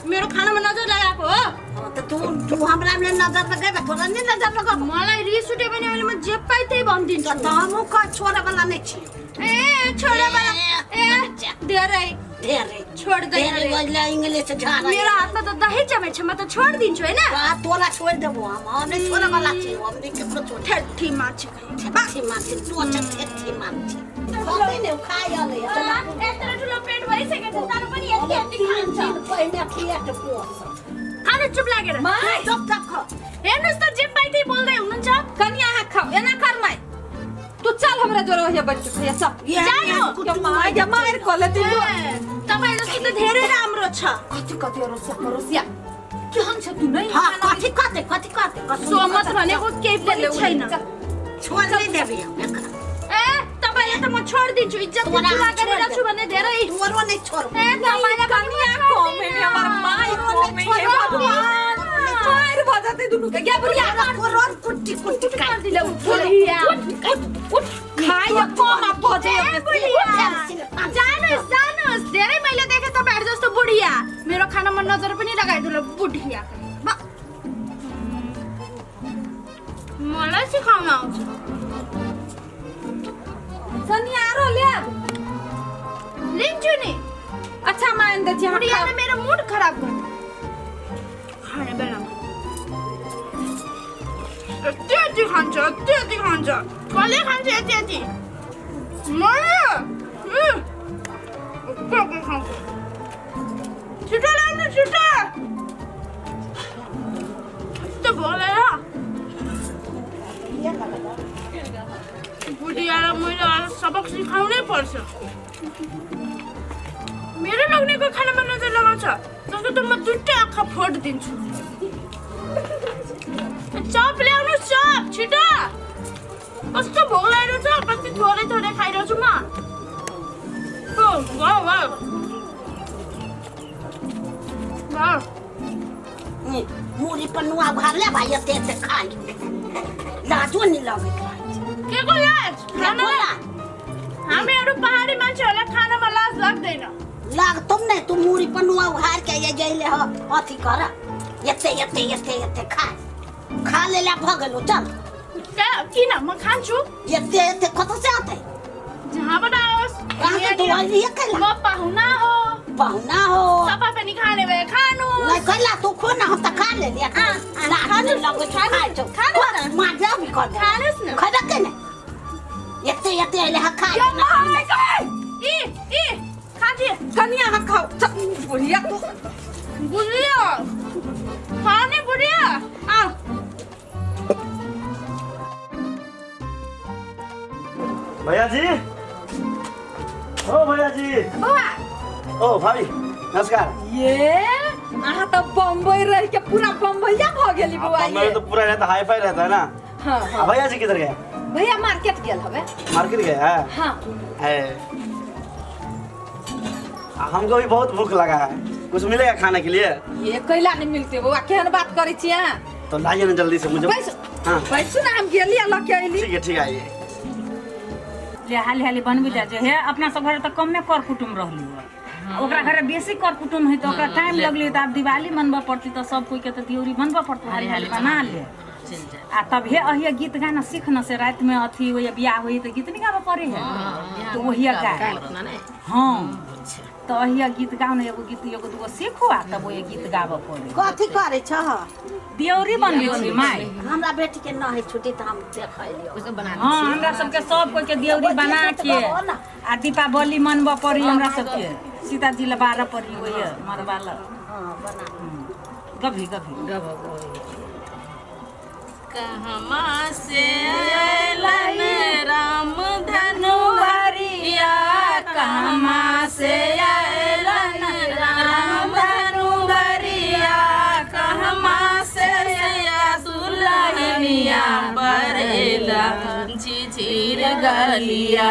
मेरो खानामा नजर लगाएको हो। त तू तू हमरा में नजर लगेबे, तोरा नहीं नजर लगब। मलाई रिस उठ्यो भने अहिले म जे पाइ त्यही भनिदिन्छु। त हमहूँ कह छोड़े वाला नहीं छी। ए छोडे वाला ए धेरै धेरै छोड्दैन धेरै रे। बजला इंग्लिश झाड़ा। मेरो हातमा त दही जमेछ, म त छोडिदिन्छु होइन। आ, तोरा छोड़ देबो हम, हम नहीं छोड़े वाला छी, हम नहीं केकरो छोड़। ठेठी माछी खाइ। ठेठी माछी, तो छ ठेठी माछी। खाते ने खाइ अलै। यत्रो ठुलो पेट भइसकेको छ तर पनि यति यति खान्छ। दिन पहिने पेट पोस। खानु चुप लागेर। My चुपचाप खा। हेर्नुहोस् त जे पाइ त्यही बोल्दै हुनुहुन्छ। कनिया अहाँ खाऊ, एना कर माय, तू चल हमरा जोरे ओहिया बैठ के खैया चल। जानु। के my के मार कले तू। ए, तपाईँ जस्तो त धेरै राम्रो छ। कति कति रोसिया रोसिया केहन छ तू नै। हाँ, कथी कहते कथी कहते कथी सोमत भनेको केही पनि छैन। छोड़ नहीं देबी हम एकरा। ए तपाईँलाई त म छोडिदिन्छु, इज्जत तोरा कुरा हम छोड़ गरेर छु देब। भने धेरै। तोरो नहीं छोड़। ए तपाईँलाई पनि म कनिया कम है हमर my कम है, हे भगवान मार बजाते दुनू के गे बुढ़िया। तोरो कुट्टी कुट्टी काट। छोडिदिन्छु। बुढिया। उठ उठ खाइ कम आ बजे। ए, बुढिया। जानुहोस् जानुहोस्, धेरै मैले देखेँ तपाईँहरू जस्तो बुढिया। मेरो खानामा नजर पनि लगाइदिनु बुढिया। मलाई सिकाउन आउँछ। सनिया आरो ले लिन्छु नि। अच्छा मान दे छी हम। बुढियाले मेरो मुड खराब गर्यो खाने बेलामा। यति यति खान्छ, यति यति खान्छ, कसले खान्छ यति यति? मैले यति यति खान्छ। छिटो ल्याउनु छिटो, यस्तो भोक लागेर। बुढियालाई मैले आज सबक सिकाउनै पर्छ। मेरो लोग्नेको खानामा नजर लगाउँछ जसको त म दुईटै आँखा फोडिदिन्छु। चप ल्याउनु चप छिटो, कस्तो भोक लागेको छ, कति थोरै थोरै खाइरहेको छु म। ओ, वाह, वाह। वाह। मूड़ी पर नुआ भर ले भाई, एते एते खाइ लाजो नहीं लगैत रहै छै। के को लाज? केको लाज? हामीहरू पहाडी मान्छेहरूलाई खानामा लाज लाग्दैन। लागतो नहीं, तू मूड़ी पर नुआ उघार के ये जइले ह अथी कर, एते एते एते एते खा खा लेला भ गेलो चल। किन म खान्छु। एते एते कतऽ से आते? जहाँबाट आओस्। कहाँ से तू आइली कैला? म पाहुना हो। पाहुना हो। सफा पनि खाने भए खानु। नहीं कैला तू खो ना, हम त खा लेली। लाज नहीं लगै छै खाइ छौ। खानु न। माजा भी कर दे। खानुस् न। खैबे के ने एते एते अइले ह खा। इ इ खान्छु। कनिया अहाँ खाऊ चल, बुढ़िया तू। बुढिया खाने बुढिया आ। भैया जी, ओ भैया जी। बौआ। ओ भाभी नमस्कार। ये अहाँ त बम्बई रह के पूरा बम्बईया भ गेली बौआ। बम्बई ये तो पूरा रहता, हाई फाई रहता है ना। हाँ हाँ। भैया जी किधर गया? भैया मार्केट गेल हवे। मार्केट गया है? हाँ। है। हमको भी बहुत भूख लगा है, कुछ मिलेगा खाने के लिए? ये कैला नहीं मिलते बौआ, केहन बात करै छी अहाँ? तो लाइए ना जल्दी से मुझे। बैसू। हाँ बैसू ना, हम गेली आ लऽ के अयली। ठीक है ठीक है आइए। ले हाली हाली बनबी जा जे हे अपना सब घरे तऽ कमे कर कुटुम रहली हो, ओकरा घरे बेसी कर कुटुम है तऽ ओकरा टाइम लगली। तऽ आब दिवाली मनबऽ पड़ती तऽ सब कोई के तऽ दियौरी बनबऽ पड़तौ, हाली हाली बना ले आ तब हे अहिया गीत गाना सीख न से राति में अथी होइए बियाह होइए तऽ गीत नहीं गाबऽ पड़े है तऽ ओहिया गाय। हाँ तऽ अहिया गीत गाउ ने, एगो गीत एगो दूगो सीखू आ तब ओहि गीत गाबऽ पड़े। कथी करै छह? दियौरी बनबै छी माय। हमरा बेटी के न है छुट्टी तऽ हम देखै लियौ। हाँ हमरा सबके सब कोई के दियौरी बना के आ दीपावली मनबऽ पड़ी हमरा सबके, सीताजी लए बारऽ पड़ी ओहिए मरबा लए। हाँ बना गभी गभी कहमा से अयलन राम धनुवरिया, कहमा से अयलन राम धनुवरिया, कहमा से दुल्हनिया बरेला झिझिर गलिया,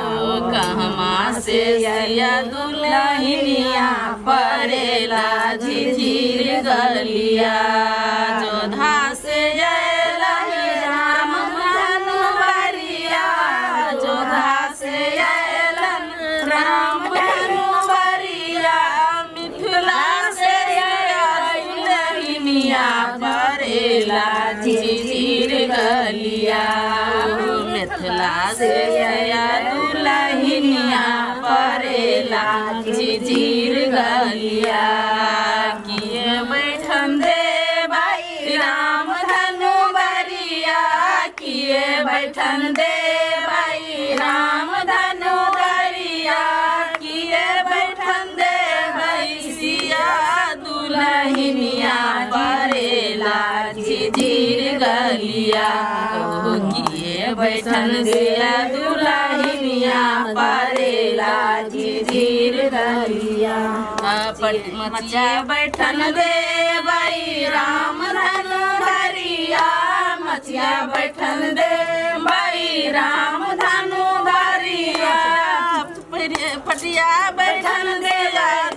ओ कहमा से सिया दुल्हनिया परेला झिझिर गलिया, जोधा से अयलन राम धनुवरिया, जोधा से अयलन राम धनुवरिया, मिथिला से परेला झिझिर गलिया मिथिला से सिया दुलहिनिया परेला झिझिर गलिया किए बैठन दे भाई राम धनु बरिया किए बैठन दे भाई राम धनु बरिया किए बैठन दे भाई सिया दुलहिनिया परेला झिझिर गलिया ओ किए बैठन सिया दुलहिनिया परेला झिझिर गलिया मचिया बैठन दे भाई राम धनु धरिया मचिया बैठन दे भाई राम धनु धरिया पटिया बैठन दे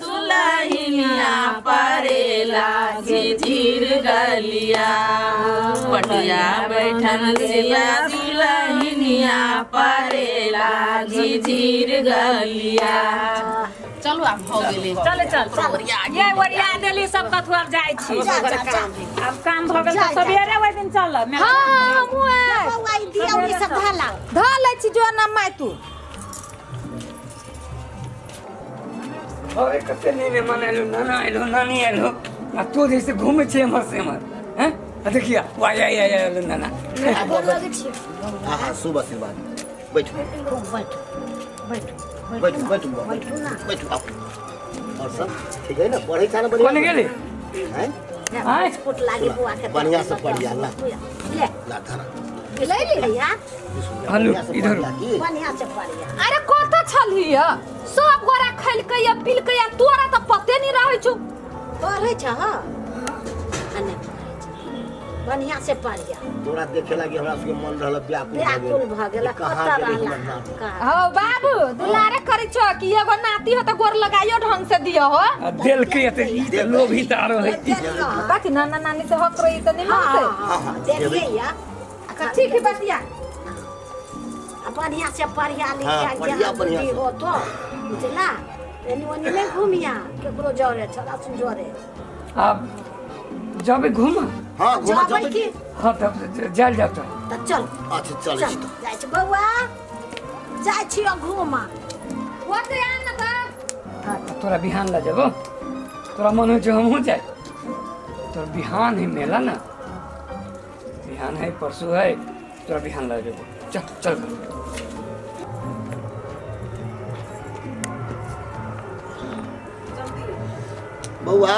दुलहिनिया परेला झिझिर गलिया पटिया बैठन दे दुलहिनिया परेला झिझिर गलिया। चलू आब भऽ गेलै। चल चल ये ओरिया देली सब कथु आब जाइ छी। आब काम भऽ गेल तऽ सबेरे ओहि दिन चल। हां हमहूँ आएब। बौआ ई दियौरी सब धऽ लाउ। धऽ लै छी जो ना माय तू। अरे कते नहीं मेहमान आयलो, नाना आयलो, नानी आयलो, आ तू जैसे घूमे छे एम्हर से एम्हर हैं। आ देखिया वाह आई आई आयलो नाना। हाँ हाँ शुभ आशीर्वाद। बैठो बैठो बैठो बैठो बैठो बैठो ना बैठो आओ। और सब ठीक है ना? पढ़े खाना बढ़िया कोने गेली हैं? आय बिस्कुट लागी बुआ के बढ़िया से पढ़िया ला ले ला धरा ले ले भैया हेलो इधर बढ़िया से पढ़िया। अरे कत छलही सब गोरा खैलकै या पिलकै या तोरा त पते नहीं रहै छौ। पढ़ै छ हां अने बढ़िया से पढ़िया। तोरा देखे लागी हमरा सबके मन रहल व्याकुल व्याकुल भ गेल। कहां कत गेली रहला हमर नानी? हो बाबू दुलारे करै छौ कि एगो नाती हो त गोर लगाइयो ढंग से दियो हो। आ देल के त ई त लोभी त आरो है। कथी नाना नानी से हक रही त नहीं मानते। हां हां देलिए या। अच्छा ठीक है बतिया। बढ़िया से पढ़िया लिखिया हाँ, ज्ञान बढ़िया बुद्धि से। हो तो बुझला एनी ओनी नहीं घूमिया केकरो जरे छोरा सुन जरे। अब जब घूम हां घूम जबै की हां तब जाल जाता त चल। अच्छा चल चल जाइ छी बौआ जाइ छी घूमा। ओते आन न त तोरा बिहान ला जबो। तोरा मन हो जो हमहू जाए। तोर बिहान है मेला ना, बिहान है परसों है, तोरा बिहान ला जबो। चल चल बौआ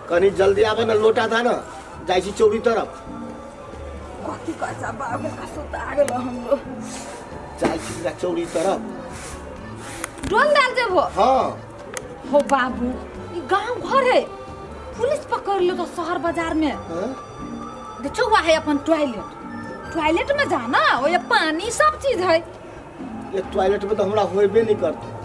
कनी जल्दी आबे ना, लोटा था ना जाइ छी चौरी तरफ। कथी कहै छ बाबू का सुता गेलो हमरो। जाइ छी चौरी तरफ डोल डाल जेबो। हां हो बाबू ई गांव घर है पुलिस पकड़ लो तो शहर बाजार में। हां देखो वह है अपन टॉयलेट, टॉयलेट में जाना ओ ये पानी सब चीज है। ये टॉयलेट में तो हमरा होबे नहीं करते।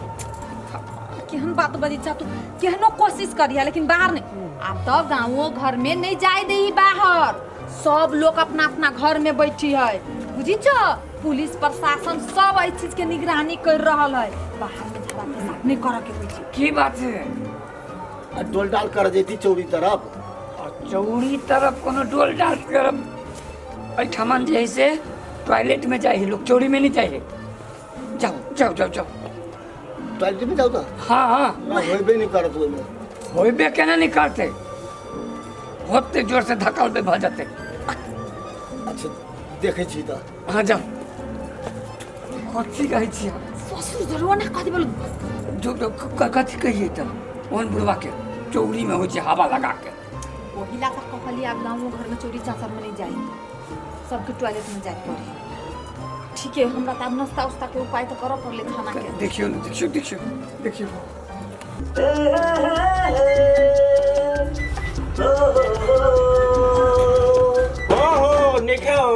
केहन बात बजी चा तू केहनो कोशिश करिया लेकिन बाहर नहीं। अब तो गाँवों घर में नहीं जाए दे बाहर, सब लोग अपना अपना घर में बैठी है बुझी छ। पुलिस प्रशासन सब एहि चीज के निगरानी कर रहल है। बाहर में झगड़ा फसाद नहीं करे के होइ छै। की बात है? आ डोल डाल कर जेती चौरी तरफ। आ चौरी तरफ कोनो डोल डाल करब एहिठामन जे है से टॉयलेट में जाइ लोग, चौरी में नहीं जाइ। जाओ जाओ जाओ जाओ टॉयलेट में जाओ तो। हाँ हाँ होबे नहीं करत ओइमे। होबे केना नहीं करते, होते जोर से धक्का पे भ जाते। अच्छा देखै छी त। हाँ जाओ। कथी कहै छी? ससुर जरूर ना कथी बोल जो कथी कहिए त ओहन बुढ़वा के चौरी में होइ छै हवा लगा के। ओही ला त कहली आब गाँव घर में चोरी चाचर में नहीं जाई, सबके टॉयलेट में जाए पड़ी। ठीक है हमरा त आब नाश्ता उस्ता के उपाय त करऽ पड़ले खाना के। देखियो न देखियो देखियो देखियो। हो हो निकलो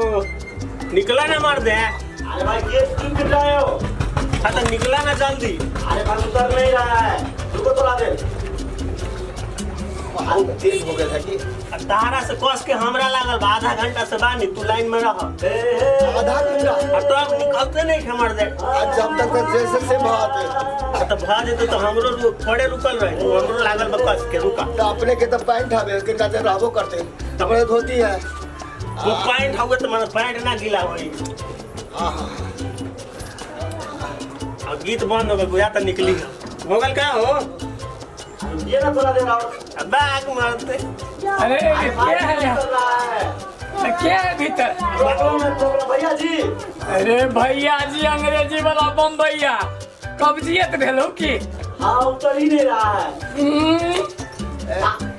निकला ना मार दे। अरे भाई गेट क्यों गिर रहे हो? हाँ तो निकला ना जल्दी। अरे भाई उतर नहीं रहा है, रुको तो ला दे। बहुत तेज हो गेल है कि आ तारा से कस के हमरा लागल बा, आधा घंटा से बानी, तू लाइन में रह। आधा घंटा? आ तब निकलते नहीं हमर दे। आ जब तक तो जैसे से भात आ तो भा जेतो तो हमरो थोड़े रुकल रहे, तू हमरो लागल बा कस के रुका। तो अपने के तो पैंट हवे के जाते रहबो करते, अपने धोती है। वो पैंट हवे तो मन पैंट ना गीला होई। हां हां अब गीत बंद हो गए, बुझा तो निकली हो गल का हो ये ना थोड़ा देर और बैग मारते। अरे क्या है क्या है भीतर? भैया जी। अरे भैया जी अंग्रेजी वाला बम्बैया कब्जियत भेलो की? हाँ उतर ही नहीं रहा है।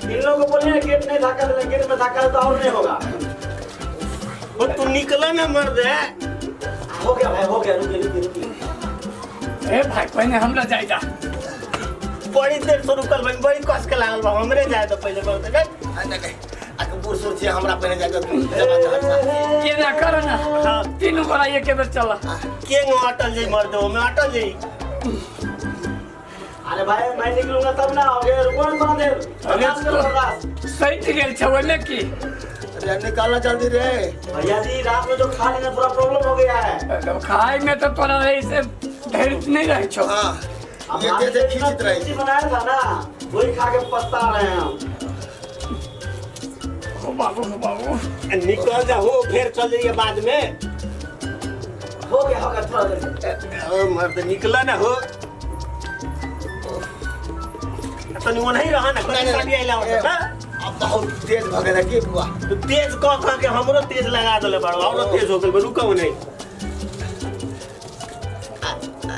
इन लोगों को बोलिए गेट नहीं धक्का देना, गेट में धक्का तो और नहीं होगा। वो तू निकला ना मर दे। हो गया भाई हो गया, रुके रुके रुके। ए भाई पहले हमरा जाइदा, बड़ी देर से रुकल बनी, बड़ी कस के लागल बा, हमरे जाए तो पहले बोलते नहीं नहीं आके बूढ़ सूढ़ छियै, हमरा पहले जाके जमा चढ़ा के ना कर ना। हां तीनों गोरा एक बेर चला के अटल जाई मर दे, मैं अटल जाई। अरे भाई मैं निकलूंगा तब ना हो गया, रुको ना थोड़ा देर। बर्दाश्त करो बर्दाश्त। सही गेल छौ ओइमे की? अरे निकालना जल्दी रे। भैया जी रात में जो खा लेना थोड़ा प्रॉब्लम हो गया है। खाए में तो तोरा ऐसे धैर्य नहीं रहे छौ। हां ये जैसे खींचत रहे बनाया था ना वही खा के पछता रहे हैं हम। हो बाबू हो बाबू निकल जा हो, फिर चल जाइए बाद में। हो गया थोड़ा देर। ओ मर्द निकला ना हो, तनी नहीं रहा ना कहीं साड़ी आइला होता ना। अब बहुत तेज भ गेल की बुआ? तो तेज क क के हमरो तेज लगा देले बड़, औरो तेज हो गेल, रुकौ नहीं।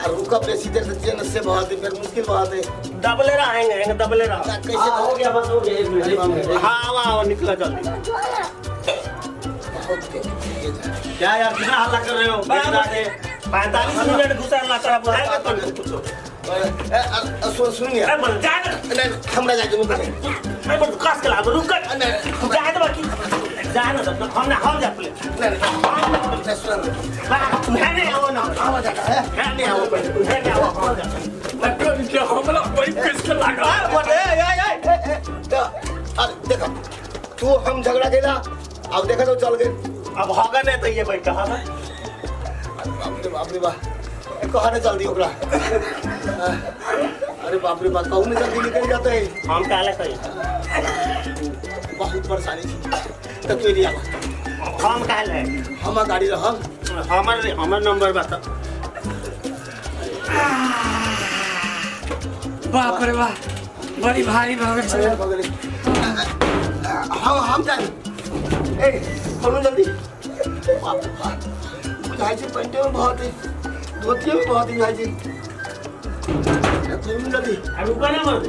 रुका बेसी देर से जेन से बहुत फिर मुश्किल बहुत है। दबले रहेंगे हेंगे दबले रहो। कैसे हो गया बस हो गया, एक मिनट। हां आओ आओ निकला जल्दी। बहुत तेज क्या यार कितना हल्ला कर रहे हो? 45 मिनट घुसा ना तेरा बुझाएगा तो कुछ। सुन सुनिए। अरे बोल जा नहीं हमरा जाके मुकर मैं बोल कस के लाब रुक कर जा दे बाकी जा ना तो हम ना हम जा पहले। नहीं नहीं सुन नहीं नहीं आओ ना आओ जा नहीं नहीं आओ पहले नहीं आओ हम जा लगन के हमरा बड़ी कस के लगा। बोल ए ए ए अरे देखो तू हम झगड़ा केला, अब देखा तो चल गए। अब होगा नहीं तो ये बैठा हां। बाप रे बाप रे बाप कहने जल्दी ओकरा। अरे बाप रे बाप कहूँ नहीं जल्दी निकल जाते है। हम काले कही बहुत परेशानी थी तो तू एरिया हम काले हम गाड़ी रहल हमर हमर नंबर बता। बाप रे बाप बड़ी भारी भगल छे। हम जाए ए खोलो जल्दी। बाप रे बाप बुझाइ छै पैंटे में बहुत है, धोती में बहुत है भाई जी। खोलू जल्दी। अब रुका ना मत।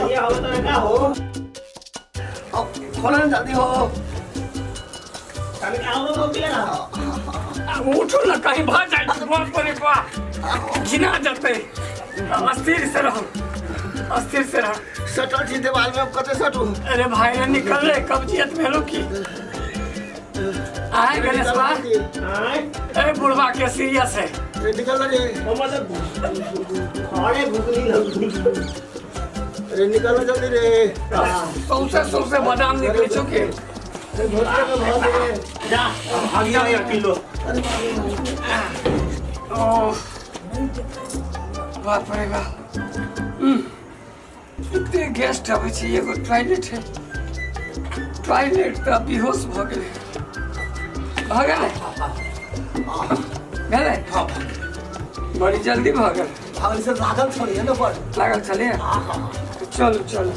ये हो तो का हो अब खोलो ना जल्दी हो। तने का हो तो ना उठो ना कहीं भाग जाए। बाप रे बाप घिना जाते। अस्थिर से रहो अस्थिर से रहो। सटल छी देवाल में अब कते सटू। अरे भाई ने निकल रहे कब्जियत भेलो की आए गणेश बा। अरे बुढ़वा के सीरियस है। निकल रे मतलब अरे भूखनी लग। अरे निकल जल्दी रे। सौसे सौसे बादाम निकले चुके। जा भाग जा एक किलो। ओ बाप रे बाप इतने गेस्ट आबै छै, एगो टॉयलेट है, टॉयलेट तऽ बेहोश भऽ गेलै। भऽ गेलै गेलै बड़ी जल्दी भऽ गेल। से लागल छलियै ने पर लागल छलियै। चलू चलू।